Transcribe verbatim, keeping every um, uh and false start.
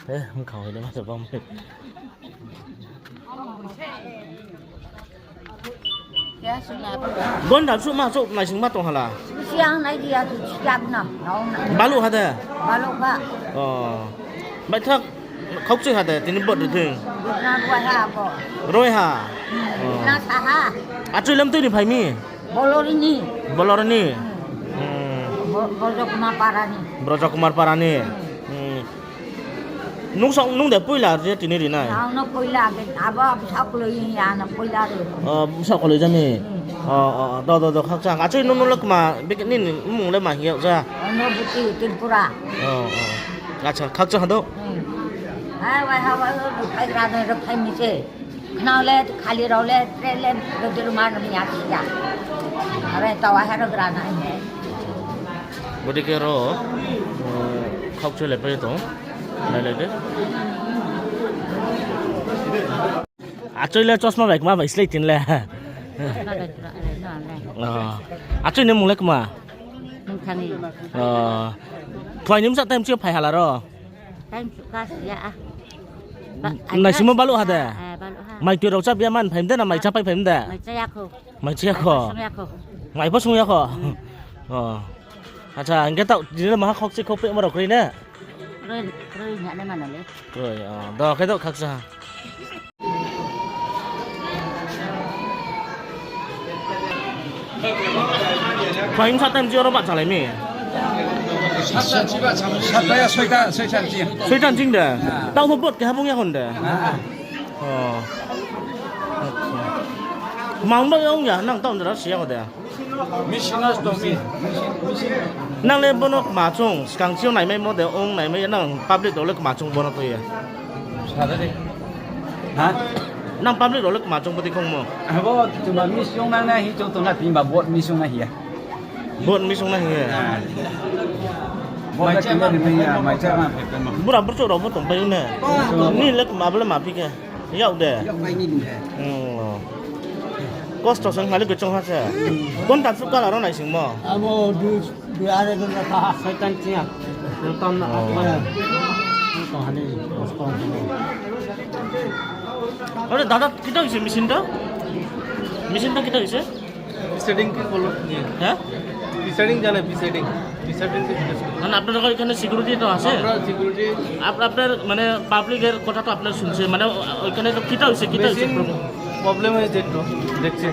Eh, mkhang hai de ma se bang. Bon da suh ma suh naising ma tong hala. Siang nai dia tu siap na, nau na. Baluh ha de? Baluh ba. Oh. Bai thak khaukchoi ha de, tini bot de thing. Na buai ha bo. Roi ha. Hmm. Oh. Na sa ha. Achoi lam tui ni phai mi? Bolori ni. Bolori ni? Hmm. Hmm. Bo-, Brojo Kumar Para ni. Brojo Kumar Para ni? Hmm. Hmm. Nung sa-, nung de poila je tini rinai? Ang no poila, abo bsa koloi ya no poila ri. Oh, bsa koloi jani? Hmm. Oh, oh, do, do, do, khakchang. Achoi nung, nung le kma, bikit ni, ni, mung le ma hing yag ja? Ano Buti Tripura. Oh, oh. Acha, khakchang ha do. Hmm. Hai, wai ha, wai, wai, phai gra no, ro phai mi se. Khnao le, khali rao le, tre le, dodel ma no mi ya si ya. Are tawa ha ro gra na ne. Bodi khe ro, uh, khaukchoi le pai tong. Nai le de. Achoi le chosma bai kma bai slei tin le. Chosma bai kma bai no le. Oh. Achoi ni mung le kma? Mungthani. Oh. Phai ni msa time chi phai hala ro? Time suka siya ah. Ba-, naisingmo baluh ha de? Eh, baluh ha. Mai tui rao chap ya man phai mde na mai chapai phai mde? Mai chaya kho. Mai chaya kho. Mai pho sung ya kho. Hmm. Oh. Acha, hingke tao, tini le maha khokchi khokpeh ma rao kroi ne? Kroi, kroi hing ya nai mano le. Kroi, oh. Do khe do khakcha. Phai msa time chi oro bahchalai mi? Satta ya, soita, soita ni ching. Soita ni ching de? Ah. Tao pho bot keha bung ya hon de? Ah. Oh. Acha. Mang ba ong ya, nang tao nra siya ko de? Machine nosto mi. Nang le bono kma chung, skang chio naimaimo de, ong naimai ya, nang public rao le kma chung bono tui ya? Sara de. Ha? Nang public rao le kma chung bodi khongmo? Abo tuma machine nang na hi chung tong na tin ba board machine na hi ya. Board machine na hi ya? Mai cha ma phai ma. Bura burchouh rao pho tongpai ne? Ni le kma abo le ma phi khe? Yag de? Yag pai ni ding khe. Hmm. Kosto se ngali kchung ha se. Konta suh kala ro naisingmo? Abo du, du are du na kha. Soitan chiya. Soitan na. Oh. Tong hani kosto. Ore dada, kita hoise machine ta? Machine ta kita hoise? Presiding ke bolo. হ্যাঁ? Presiding জানে, presiding। Presiding ke জিজ্ঞেস করো। মানে আপনারা এখানে security তো আছে? আমরা security। আপ-, আপনার মানে public এর কথা তো আপনার শুনছে, মানে ওইখানে তো কিটা হয়েছে, কিটা হয়েছে মেশিন problem? Problem হয়েছে একটু, দেখছে।